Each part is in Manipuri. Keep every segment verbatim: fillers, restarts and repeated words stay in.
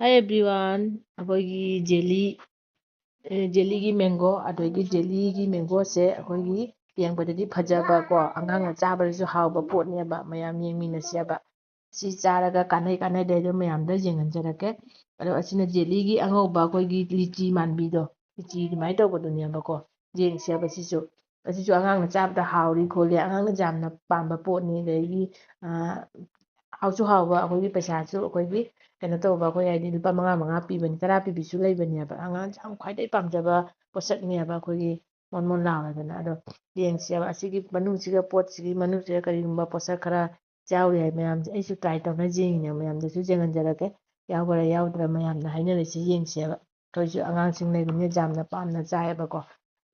Hi everyone, ꯑꯩꯈꯣꯏꯒꯤ ꯖꯦꯂꯤ, ꯑꯦ, ꯖꯦꯂꯤꯒꯤ ꯃꯦꯡꯒꯣ, ꯑꯗꯒꯤ ꯖꯦꯂꯤꯒꯤ ꯃꯦꯡꯒꯣꯁꯦ ꯑꯩꯈꯣꯏꯒꯤ ꯌꯦꯡꯕꯗꯗꯤ ꯐꯖꯕ ꯀꯣ, ꯑꯉꯥꯡꯅ ꯆꯥꯕꯗꯁꯨ ꯍꯥꯎꯕ ꯄꯣꯠꯅꯦꯕ꯫ ꯃꯌꯥꯝ ꯌꯦꯡꯃꯤꯟꯅꯁꯦꯕ꯫ ꯁꯤ ꯆꯥꯔꯒ ꯀꯥꯟꯅꯩ ꯀꯥꯟꯅꯗꯦ ꯍꯥꯏꯗꯣ ꯃꯌꯥꯝꯗ ꯌꯦꯡꯍꯟꯖꯔꯛꯀꯦ꯫ ꯑꯗꯣ ꯑꯁꯤꯅ ꯖꯦꯂꯤꯒꯤ ꯑꯉꯧꯕ ꯑꯩꯈꯣꯏꯒꯤ ꯂꯤꯆꯤ ꯃꯥꯟꯕꯤꯗꯣ, ꯂꯤꯆꯤ ꯑꯗꯨꯃꯥꯏꯅ ꯇꯧꯕꯗꯨꯅꯦꯕꯀꯣ꯫ ꯌꯦꯡꯁꯦꯕ ꯁꯤꯁꯨ꯫ ꯑꯁꯤꯁꯨ ꯑꯉꯥꯡꯅ ꯆꯥꯕꯗ ꯍꯥꯎꯔꯤ ꯈꯣꯠꯂꯤ, ꯑꯉꯥꯡꯅ ꯌꯥꯝꯅ ꯄꯥꯝꯕ ꯄꯣꯠꯅꯤ꯫ ꯑꯗꯒꯤ, ꯑꯥ, ꯍꯥꯎꯁꯨ ꯍꯥꯎꯕ, ꯑꯩꯈꯣꯏꯒꯤ ꯄꯩꯁꯥꯁꯨ ꯑꯩꯈꯣꯏꯒꯤ ꯀꯩꯅꯣ ꯇꯧꯕ, ꯑꯩꯈꯣꯏ ꯍꯥꯏꯗꯤ ꯂꯨꯄꯥ ꯃꯉꯥ ꯃꯉꯥ ꯄꯤꯕꯅꯤ, ꯇꯔꯥ ꯄꯤꯕꯤꯁꯨ ꯂꯩꯕꯅꯦꯕ꯫ ꯑꯉꯥꯡꯁꯦ ꯌꯥꯝ ꯈ꯭ꯋꯥꯏꯗꯩ ꯄꯥꯝꯖꯕ ꯄꯣꯠꯁꯛꯅꯦꯕ, ꯑꯩꯈꯣꯏꯒꯤ ꯃꯣꯟ ꯃꯣꯟ ꯂꯥꯎꯔꯗꯅ꯫ ꯑꯗꯣ ꯌꯦꯡꯁꯦꯕ ꯑꯁꯤꯒꯤ ꯃꯅꯨꯡꯁꯤꯒ, ꯄꯣꯠꯁꯤꯒꯤ ꯃꯅꯨꯡꯁꯤꯗ ꯀꯔꯤꯒꯨꯝꯕ ꯄꯣꯠꯁꯛ ꯈꯔ ꯌꯥꯎꯔꯤ ꯍꯥꯏ ꯃꯌꯥꯝꯁꯦ꯫ ꯑꯩꯁꯨ ꯇ꯭ꯔꯥꯏ ꯇꯧꯅ ꯌꯦꯡꯉꯤꯅꯦ, ꯃꯌꯥꯝꯗꯁꯨ ꯌꯦꯡꯍꯟꯖꯔꯛꯀꯦ꯫ ꯌꯥꯎꯕ꯭ꯔꯥ ꯌꯥꯎꯗ꯭ꯔꯥ ꯃꯌꯥꯝꯅ ꯍꯥꯏꯅꯔꯤꯁꯦ ꯌꯦꯡꯁꯦꯕ꯫ ꯑꯩꯈꯣꯏꯁꯨ ꯑꯉꯥꯡꯁꯤꯡ ꯂꯩꯕꯅꯤꯅ ꯌꯥꯝꯅ ꯄꯥꯝꯅ ꯆꯥꯏꯌꯦꯕꯀꯣ꯫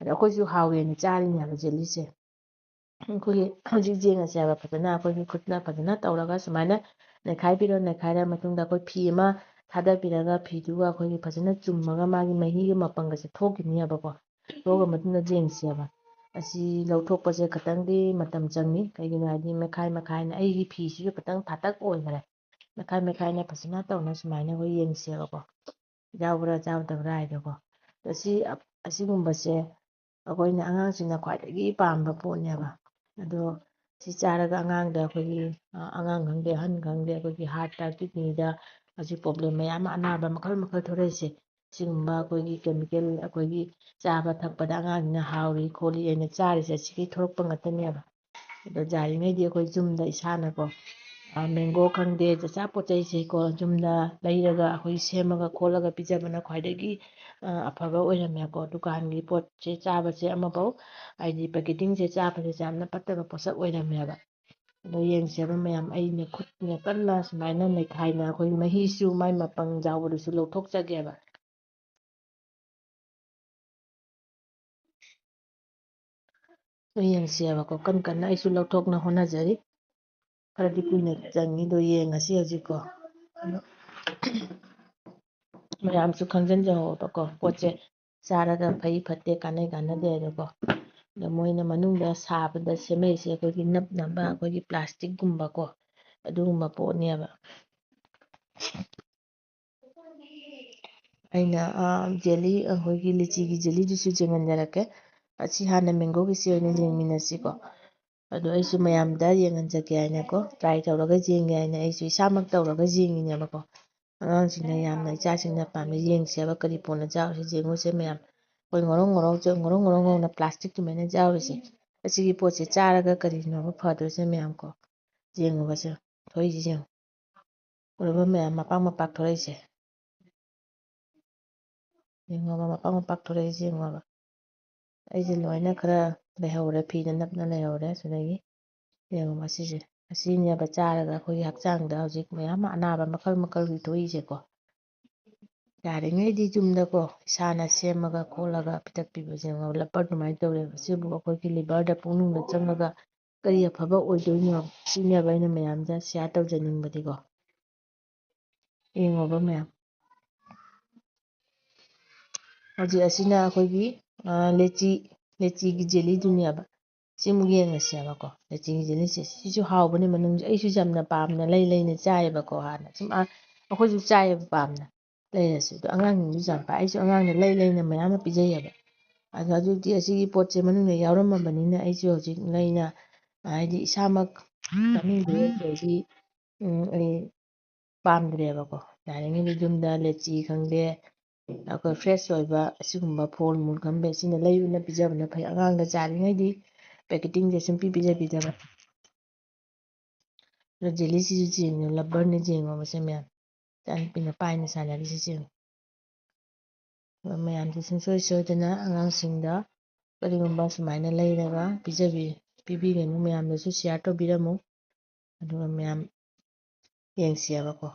ꯑꯗꯣ ꯑꯩꯈꯣꯏꯁꯨ ꯍꯥꯎꯋꯦꯅ ꯆꯥꯔꯤꯅꯦꯕ ꯖꯦꯂꯤꯁꯦ꯫ ꯑꯩꯈꯣꯏꯒꯤ ꯍꯧꯖꯤꯛ ꯌꯦꯡꯉꯁꯦꯕ, ꯐꯖꯅ ꯑꯩꯈꯣꯏꯒꯤ ꯈꯨꯠꯅ ꯐꯖꯅ ꯇꯧꯔꯒ ꯁꯨꯃꯥꯏꯅ ꯅꯩꯈꯥꯏꯕꯤꯔꯣ꯫ ꯅꯩꯈꯥꯏꯔ ꯃꯇꯨꯡꯗ ꯑꯩꯈꯣꯏ ꯐꯤ ꯑꯃ ꯊꯥꯗꯕꯤꯔꯒ, ꯐꯤꯗꯨꯒ ꯑꯩꯈꯣꯏꯒꯤ ꯐꯖꯅ ꯆꯨꯝꯃꯒ ꯃꯥꯒꯤ ꯃꯍꯤꯒ ꯃꯄꯪꯒꯁꯦ ꯊꯣꯛꯈꯤꯅꯦꯕꯀꯣ꯫ ꯊꯣꯛꯑ ꯃꯇꯨꯡꯗ ꯌꯦꯡꯁꯦꯕ꯫ ꯑꯁꯤ ꯂꯧꯊꯣꯛꯄꯁꯦ ꯈꯇꯪꯗꯤ ꯃꯇꯝ ꯆꯪꯉꯤ꯫ ꯀꯩꯒꯤꯅꯣ ꯍꯥꯏꯗꯤ ꯃꯦꯈꯥꯏ ꯃꯦꯈꯥꯏꯅ ꯑꯩꯒꯤ ꯐꯤꯁꯤꯁꯨ ꯈꯤꯇꯪ ꯊꯥꯇꯛ ꯑꯣꯏꯈ꯭ꯔꯦ꯫ ꯃꯦꯈꯥꯏ ꯃꯦꯈꯥꯏꯅ ꯐꯖꯅ ꯇꯧꯅ ꯁꯨꯃꯥꯏꯅ ꯑꯩꯈꯣꯏ ꯌꯦꯡꯁꯦꯕꯀꯣ꯫ ꯌꯥꯎꯕ꯭ꯔꯥ ꯌꯥꯎꯗꯕ꯭ꯔꯥ ꯍꯥꯏꯗꯣꯀꯣ꯫ ꯑꯁꯤ, ꯑꯁꯤꯒꯨꯝꯕꯁꯦ ꯑꯩꯈꯣꯏꯅ, ꯑꯉꯥꯡꯁꯤꯡꯅ ꯈ꯭ꯋꯥꯏꯗꯒꯤ ꯄꯥꯝꯕ ꯄꯣꯠꯅꯦꯕ꯫ ꯑꯗꯣ ꯁꯤ ꯆꯥꯔꯒ ꯑꯉꯥꯡꯗ ꯑꯩꯈꯣꯏꯒꯤ, ꯑ, ꯑꯉꯥꯡ ꯈꯪꯗꯦ, ꯑꯍꯟ ꯈꯪꯗꯦ, ꯑꯩꯈꯣꯏꯒꯤ ꯍꯥꯔꯠꯇ, ꯀꯤꯗꯅꯤꯗ ꯍꯧꯖꯤꯛ ꯄ꯭ꯔꯣꯕ꯭ꯂꯦꯝ ꯃꯌꯥꯝ ꯑꯃ, ꯑꯅꯥꯕ ꯃꯈꯜ ꯃꯈꯜ ꯊꯣꯛꯂꯛꯏꯁꯦ, ꯁꯤꯒꯨꯝꯕ ꯑꯩꯈꯣꯏꯒꯤ ꯀꯦꯃꯤꯀꯦꯜ, ꯑꯩꯈꯣꯏꯒꯤ ꯆꯥꯕ ꯊꯛꯄꯗ ꯑꯉꯥꯡꯁꯤꯡꯅ ꯍꯥꯎꯔꯤ ꯈꯣꯠꯂꯤ ꯍꯥꯏꯅ ꯆꯥꯔꯤꯁꯦ, ꯑꯁꯤꯒꯤ ꯊꯣꯛꯂꯛꯄ ꯉꯥꯛꯇꯅꯦꯕ꯫ ꯑꯗꯣ ꯌꯥꯔꯤꯉꯩꯗꯤ ꯑꯩꯈꯣꯏ ꯌꯨꯝꯗ ꯏꯁꯥꯅꯀꯣ, ꯑ, ꯃꯦꯡꯒꯣ ꯈꯪꯗꯦ, ꯆꯥꯆꯥ ꯄꯣꯠ ꯆꯩꯁꯦꯀꯣ, ꯌꯨꯝꯗ ꯂꯩꯔꯒ ꯑꯩꯈꯣꯏ ꯁꯦꯝꯃꯒ ꯈꯣꯠꯂꯒ ꯄꯤꯖꯕꯅ ꯈ꯭ꯋꯥꯏꯗꯒꯤ, ꯑ, ꯑꯐꯕ ꯑꯣꯏꯔꯝꯃꯦꯀꯣ꯫ ꯗꯨꯀꯥꯟꯒꯤ ꯄꯣꯠꯁꯦ ꯆꯥꯕꯁꯦ ꯑꯃꯐꯧ, ꯍꯥꯏꯗꯤ ꯄꯦꯀꯦꯇꯤꯡꯁꯦ ꯆꯥꯕꯁꯦ ꯌꯥꯝꯅ ꯐꯠꯇꯕ ꯄꯣꯠꯁꯛ ꯑꯣꯏꯔꯝꯃꯦꯕ꯫ ꯑꯗꯣ ꯌꯦꯡꯁꯦꯕ ꯃꯌꯥꯝ, ꯑꯩꯅ ꯈꯨꯠꯅ ꯀꯟꯅ ꯁꯨꯃꯥꯏꯅ ꯅꯩꯈꯥꯏꯅ ꯑꯩꯈꯣꯏ ꯃꯍꯤꯁꯨ ꯃꯥꯏ ꯃꯄꯪ ꯌꯥꯎꯕꯗꯨꯁꯨ ꯂꯧꯊꯣꯛꯆꯒꯦꯕ꯫ ꯑꯗꯣ ꯌꯦꯡꯁꯦꯕꯀꯣ, ꯀꯟ ꯀꯟꯅ ꯑꯩꯁꯨ ꯂꯧꯊꯣꯛꯅ ꯍꯣꯠꯅꯖꯔꯤ꯫ ꯈꯔꯗꯤ ꯀꯨꯏꯅ ꯆꯪꯉꯤ, ꯑꯗꯣ ꯌꯦꯡꯉꯁꯤ ꯍꯧꯖꯤꯛꯀꯣ꯫ ꯑꯗꯣ ꯃꯌꯥꯝꯁꯨ ꯈꯪꯖꯤꯟꯖꯍꯧꯕꯀꯣ, ꯄꯣꯠꯁꯦ ꯆꯥꯔꯒ ꯐꯩ ꯐꯠꯇꯦ, ꯀꯥꯟꯅꯩ ꯀꯥꯟꯅꯗꯦ ꯍꯥꯏꯗꯣꯀꯣ꯫ ꯑꯗꯣ ꯃꯣꯏꯅ ꯃꯅꯨꯡꯗ ꯁꯥꯕꯗ ꯁꯦꯝꯃꯛꯏꯁꯦ ꯑꯩꯈꯣꯏꯒꯤ ꯅꯞꯅꯕ, ꯑꯩꯈꯣꯏꯒꯤ ꯄ꯭ꯂꯥꯁꯇꯤꯛꯀꯨꯝꯕꯀꯣ, ꯑꯗꯨꯒꯨꯝꯕ ꯄꯣꯠꯅꯦꯕ꯫ ꯑꯩꯅ ꯖꯦꯂꯤ, ꯑꯩꯈꯣꯏꯒꯤ ꯂꯤꯆꯤꯒꯤ ꯖꯦꯂꯤꯗꯨꯁꯨ ꯌꯦꯡꯍꯟꯖꯔꯛꯀꯦ꯫ ꯑꯁꯤ ꯍꯥꯟꯅ ꯃꯦꯡꯒꯣꯒꯤꯁꯤ ꯑꯣꯏꯅ ꯌꯦꯡꯃꯤꯟꯅꯁꯤꯀꯣ꯫ ꯑꯗꯣ ꯑꯩꯁꯨ ꯃꯌꯥꯝꯗ ꯌꯦꯡꯍꯟꯖꯒꯦ ꯍꯥꯏꯅꯀꯣ, ꯇ꯭ꯔꯥꯏ ꯇꯧꯔꯒ ꯌꯦꯡꯒꯦ ꯍꯥꯏꯅ ꯑꯩꯁꯨ ꯏꯁꯥꯃꯛ ꯇꯧꯔꯒ ꯌꯦꯡꯉꯤꯅꯦꯕꯀꯣ꯫ ꯑꯉꯥꯡꯁꯤꯡꯅ ꯌꯥꯝꯅ, ꯏꯆꯥꯁꯤꯡꯅ ꯄꯥꯝꯃꯦ, ꯌꯦꯡꯁꯦꯕ ꯀꯔꯤ ꯄꯣꯠꯅ ꯆꯥꯔꯨꯁꯦ, ꯌꯦꯡꯉꯨꯁꯦ ꯃꯌꯥꯝ꯫ ꯑꯩꯈꯣꯏ ꯉꯧꯔꯣꯛ ꯉꯧꯔꯣꯛ ꯆ-, ꯉꯧꯔꯣꯛ ꯉꯧꯔꯣꯛ ꯉꯧꯅ ꯄ꯭ꯂꯥꯁꯇꯤꯛꯀꯤ ꯃꯥꯏꯅ ꯆꯥꯔꯨꯁꯦ꯫ ꯑꯁꯤꯒꯤ ꯄꯣꯠꯁꯦ ꯆꯥꯔꯒ ꯀꯔꯤꯅꯣꯕ ꯐꯗꯣꯏꯁꯦ ꯃꯌꯥꯝ ꯀꯣ? ꯌꯦꯡꯉꯨꯕꯁꯦ, ꯊꯣꯛꯏꯁꯦ ꯌꯦꯡꯉꯨ꯫ ꯎꯔꯕ ꯃꯌꯥꯝ, ꯃꯄꯥꯛ ꯃꯄꯥꯛ ꯊꯣꯛꯂꯛꯏꯁꯦ꯫ ꯌꯦꯡꯉꯣꯕ, ꯃꯄꯥꯛ ꯃꯄꯥꯛ ꯊꯣꯛꯂꯛꯏꯁꯦ ꯌꯦꯡꯉꯣꯕ꯫ ꯑꯩꯁꯦ ꯂꯣꯏꯅ ꯈꯔ ꯂꯩꯍꯧꯔꯦ, ꯐꯤꯗ ꯅꯞꯅ ꯂꯩꯍꯧꯔꯦ꯫ ꯁꯤꯗꯒꯤ ꯌꯦꯡꯉꯣꯕ ꯁꯤꯁꯦ꯫ ꯑꯁꯤꯅꯦꯕ ꯆꯥꯔꯒ ꯑꯩꯈꯣꯏꯒꯤ ꯍꯛꯆꯥꯡꯗ ꯍꯧꯖꯤꯛ ꯃꯌꯥꯝ ꯑꯅꯥꯕ ꯃꯈꯜ ꯃꯈꯜꯒꯤ ꯊꯣꯛꯏꯁꯦꯀꯣ꯫ ꯌꯥꯔꯤꯉꯩꯗꯤ ꯌꯨꯝꯗꯀꯣ ꯏꯁꯥꯅ ꯁꯦꯝꯃꯒ ꯈꯣꯠꯂꯒ ꯄꯤꯊꯛꯄꯤꯕꯁꯦ ꯌꯦꯡꯉꯣ꯫ ꯔꯕꯔ ꯑꯗꯨꯃꯥꯏꯅ ꯇꯧꯔꯦꯕ꯫ ꯁꯤꯕꯨ ꯑꯩꯈꯣꯏꯒꯤ ꯂꯤꯚꯔꯗ, ꯄꯨꯛꯅꯨꯡꯗ ꯆꯪꯉꯒ ꯀꯔꯤ ꯑꯐꯕ ꯑꯣꯏꯗꯣꯏꯅꯣ? ꯁꯤꯅꯦꯕ ꯑꯩꯅ ꯃꯌꯥꯝꯗ ꯁꯤꯌꯥꯔ ꯇꯧꯖꯅꯤꯡꯕꯗꯤꯀꯣ꯫ ꯌꯦꯡꯉꯣꯕ ꯃꯌꯥꯝ꯫ ꯍꯧꯖꯤꯛ ꯑꯁꯤꯅ ꯑꯩꯈꯣꯏꯒꯤ, ꯑ, ꯂꯦꯆꯤ, ꯂꯦꯆꯤꯒꯤ ꯖꯦꯂꯤꯗꯨꯅꯦꯕ꯫ ꯁꯤꯃꯨꯛ ꯌꯦꯡꯉꯁꯦꯕꯀꯣ꯫ ꯂꯦꯆꯤꯒꯤ ꯖꯦꯂꯤꯁꯦ ꯁꯤꯁꯨ ꯍꯥꯎꯕꯅꯦ ꯃꯅꯨꯡꯁꯦ꯫ ꯑꯩꯁꯨ ꯌꯥꯝꯅ ꯄꯥꯝꯅ ꯂꯩ ꯂꯩꯅ ꯆꯥꯏꯌꯦꯕꯀꯣ ꯍꯥꯟꯅ꯫ ꯁꯨꯝ, ꯑ, ꯑꯩꯈꯣꯏꯁꯨ ꯆꯥꯏꯌꯦꯕ ꯄꯥꯝꯅ ꯂꯩꯔꯁꯨ꯫ ꯑꯗꯣ ꯑꯉꯥꯡꯁꯤꯡꯁꯨ ꯌꯥꯝ ꯄꯥꯝ-, ꯑꯩꯁꯨ ꯑꯉꯥꯡꯗ ꯂꯩ ꯂꯩꯅ ꯃꯌꯥꯝ ꯑꯃ ꯄꯤꯖꯩꯌꯦꯕ꯫ ꯑꯗꯣ ꯍꯧꯖꯤꯛꯇꯤ ꯑꯁꯤꯒꯤ ꯄꯣꯠꯁꯦ ꯃꯅꯨꯡꯗ ꯌꯥꯎꯔꯝꯃꯕꯅꯤꯅ ꯑꯩꯁꯨ ꯍꯧꯖꯤꯛ ꯂꯩꯅ, ꯍꯥꯏꯗꯤ ꯏꯁꯥꯃꯛ ꯆꯥꯅꯤꯡꯗ꯭ꯔꯦ, ꯑꯗꯩꯗꯤ, ꯎꯝ, ꯑꯩ ꯄꯥꯝꯗ꯭ꯔꯦꯕꯀꯣ꯫ ꯌꯥꯔꯤꯉꯩꯗꯤ ꯌꯨꯝꯗ ꯂꯦꯆꯤ ꯈꯪꯗꯦ, ꯑꯩꯈꯣꯏ ꯐ꯭ꯔꯦꯁ ꯑꯣꯏꯕ ꯑꯁꯤꯒꯨꯝꯕ ꯐꯣꯜ ꯃꯨꯜ ꯈꯪꯗꯦ, ꯁꯤꯅ ꯂꯩꯕꯅ ꯄꯤꯖꯕꯅ ꯐꯩ꯫ ꯑꯉꯥꯡꯗ ꯆꯥꯔꯤꯉꯩꯗꯤ ꯄꯦꯀꯦꯇꯤꯡꯁꯦ ꯁꯨꯝ ꯄꯤ ꯄꯤꯖꯕꯤꯗꯕ꯫ ꯑꯗꯣ ꯖꯦꯂꯤꯁꯤꯁꯨ ꯌꯦꯡꯉꯣ, ꯂꯕꯔꯅ ꯌꯦꯡꯉꯣ ꯃꯁꯦ ꯃꯌꯥꯝ꯫ ꯏꯆꯥꯅꯨꯄꯤꯅ ꯄꯥꯏꯅ ꯁꯥꯟꯅꯔꯤꯁꯤ ꯌꯦꯡꯉꯣ꯫ ꯑꯗꯣ ꯃꯌꯥꯝꯁꯦ ꯁꯨꯡꯁꯣꯏ ꯁꯣꯏꯗꯅ ꯑꯉꯥꯡꯁꯤꯡꯗ ꯀꯔꯤꯒꯨꯝꯕ ꯁꯨꯃꯥꯏꯅ ꯂꯩꯔꯒ ꯄꯤꯖꯕꯤ-, ꯄꯤꯕꯤꯒꯅꯨ꯫ ꯃꯌꯥꯝꯗꯁꯨ ꯁꯤꯌꯥꯔ ꯇꯧꯕꯤꯔꯝꯃꯨ꯫ ꯑꯗꯨꯒ ꯃꯌꯥꯝ ꯌꯦꯡꯁꯦꯕꯀꯣ,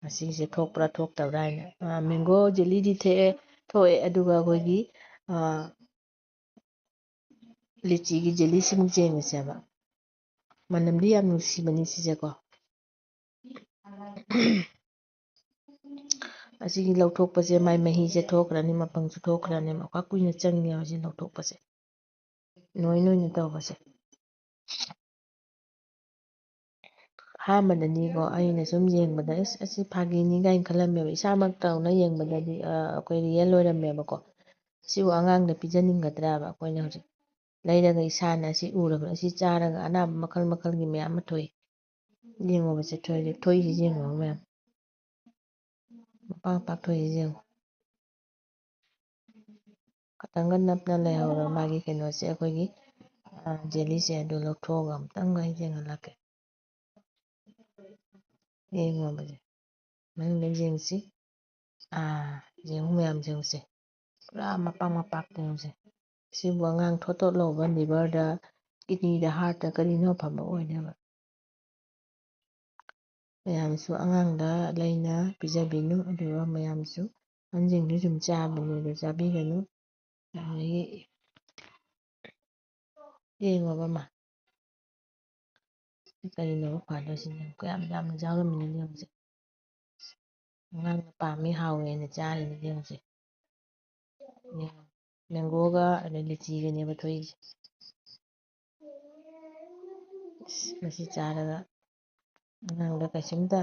ꯃꯁꯤꯁꯦ ꯊꯣꯛꯄ꯭ꯔꯥ ꯊꯣꯛꯇꯕ꯭ꯔꯥ ꯍꯥꯏꯅ꯫ ꯑ, ꯃꯦꯡꯒꯣ ꯖꯦꯂꯤꯗꯤ ꯊꯦꯛꯑꯦ, ꯊꯣꯛꯑꯦ, ꯑꯗꯨꯒ ꯑꯩꯈꯣꯏꯒꯤ, ꯑ, ꯂꯤꯆꯤꯒꯤ ꯖꯦꯂꯤꯁꯤꯃꯨꯛ ꯌꯦꯡꯉꯁꯦꯕ꯫ ꯃꯅꯝꯗꯤ ꯌꯥꯝ ꯅꯨꯡꯁꯤꯕꯅꯤ ꯁꯤꯁꯦꯀꯣ꯫ ꯑꯁꯤꯒꯤ ꯂꯧꯊꯣꯛꯄꯁꯦ ꯃꯥꯏ ꯃꯍꯤꯁꯦ ꯊꯣꯛꯈ꯭ꯔꯅꯤ, ꯃꯄꯪꯁꯨ ꯊꯣꯛꯈ꯭ꯔꯅꯤ, ꯃꯈꯥ ꯀꯨꯏꯅ ꯆꯪꯉꯦꯕ ꯁꯤ ꯂꯧꯊꯣꯛꯄꯁꯦ꯫ ꯅꯣꯏ ꯅꯣꯏꯅ ꯇꯧꯕꯁꯦ꯫ ꯑꯍꯥꯟꯕꯗꯗꯤꯀꯣ, ꯑꯩꯅ ꯁꯨꯝ ꯌꯦꯡꯕꯗ, "ꯑꯁ, ꯑꯁꯤ ꯐꯥꯒꯤꯅꯤ" ꯀꯥꯏꯅ ꯈꯜꯂꯝꯃꯦꯕ꯫ ꯏꯁꯥꯃꯛꯇꯧꯅ ꯌꯦꯡꯕꯗꯗꯤ, ꯑ, ꯑꯩꯈꯣꯏ real ꯑꯣꯏꯔꯝꯃꯦꯕꯀꯣ꯫ ꯁꯤꯕꯨ ꯑꯉꯥꯡꯗ ꯄꯤꯖꯅꯤꯡꯒꯗ꯭ꯔꯕ? ꯑꯩꯈꯣꯏꯅ ꯍꯧꯖꯤꯛ ꯂꯩꯔꯒ ꯏꯁꯥꯅ ꯑꯁꯤ ꯎꯔꯕ, ꯑꯁꯤ ꯆꯥꯔꯒ ꯑꯅꯥꯕ ꯃꯈꯜ ꯃꯈꯜꯒꯤ ꯃꯌꯥꯝ ꯑꯃ ꯊꯣꯛꯏ꯫ ꯌꯦꯡꯉꯣꯕꯁꯦ, ꯊꯣꯛꯏꯁꯦ, ꯊꯣꯛꯏꯁꯦ ꯌꯦꯡꯉꯣꯕ ꯃꯌꯥꯝ꯫ ꯃꯄꯥꯛ ꯃꯄꯥꯛ ꯊꯣꯛꯏꯁꯦ ꯌꯦꯡꯉꯣ꯫ ꯈꯇꯪꯒ ꯅꯞꯅ ꯂꯩꯍꯧꯔ ꯃꯥꯒꯤ ꯀꯩꯅꯣꯁꯦ, ꯑꯩꯈꯣꯏꯒꯤ, ꯑ, jellyꯁꯦ, ꯑꯗꯨ ꯂꯧꯊꯣꯛꯑꯒ ꯑꯃꯨꯛꯇꯪꯒ ꯑꯩ ꯌꯦꯡꯍꯜꯂꯛꯀꯦ꯫ ꯌꯦꯡꯉꯣꯕꯁꯦ꯫ ꯃꯅꯨꯡꯗ ꯌꯦꯡꯁꯤ꯫ ꯑꯥ, ꯌꯦꯡꯉꯨ ꯃꯌꯥꯝ ꯌꯦꯡꯉꯨꯁꯦ꯫ ꯄꯨꯔꯥ ꯃꯄꯥꯛ ꯃꯄꯥꯛ ꯌꯦꯡꯉꯨꯁꯦ꯫ ꯁꯤꯕꯨ ꯑꯉꯥꯡ ꯊꯣꯠ ꯊꯣꯠ ꯂꯥꯎꯕ liverꯗ, kidneyꯗ, heartꯇ ꯀꯔꯤꯅꯣ ꯑꯐꯕ ꯑꯣꯏꯅꯕ꯫ ꯃꯌꯥꯝꯁꯨ ꯑꯉꯥꯡꯗ ꯂꯩꯅ ꯄꯤꯖꯕꯤꯅꯨ, ꯑꯗꯨꯒ ꯃꯌꯥꯝꯁꯨ ꯑꯍꯟꯁꯤꯡꯁꯨ ꯁꯨꯝ ꯆꯥꯕꯅꯦ, ꯑꯗꯨ ꯆꯥꯕꯤꯒꯅꯨ꯫ ꯑꯗꯒꯤ ꯌꯦꯡꯉꯣꯕ ꯑꯃ꯫ ꯁꯤ ꯀꯔꯤꯅꯣꯕ ꯐꯗꯣꯏꯁꯤꯅ? ꯀꯌꯥꯝ ꯌꯥꯝꯅ ꯌꯥꯎꯔꯝꯃꯤꯅꯣ ꯌꯦꯡꯉꯨꯁꯦ꯫ ꯑꯉꯥꯡꯅ ꯄꯥꯝꯃꯤ, ꯍꯥꯎꯋꯦꯅ ꯆꯥꯔꯤꯅꯤ ꯌꯦꯡꯉꯨꯁꯦ꯫ ꯌꯦꯡꯉꯣ꯫ Mangoꯒ ꯑꯗꯩ ꯂꯤꯆꯤꯒꯅꯦꯕ ꯊꯣꯛꯏꯁꯦ꯫ ꯏꯁ, ꯃꯁꯤ ꯆꯥꯔꯒ ꯑꯉꯥꯡꯗ ꯀꯩꯁꯨꯝꯇ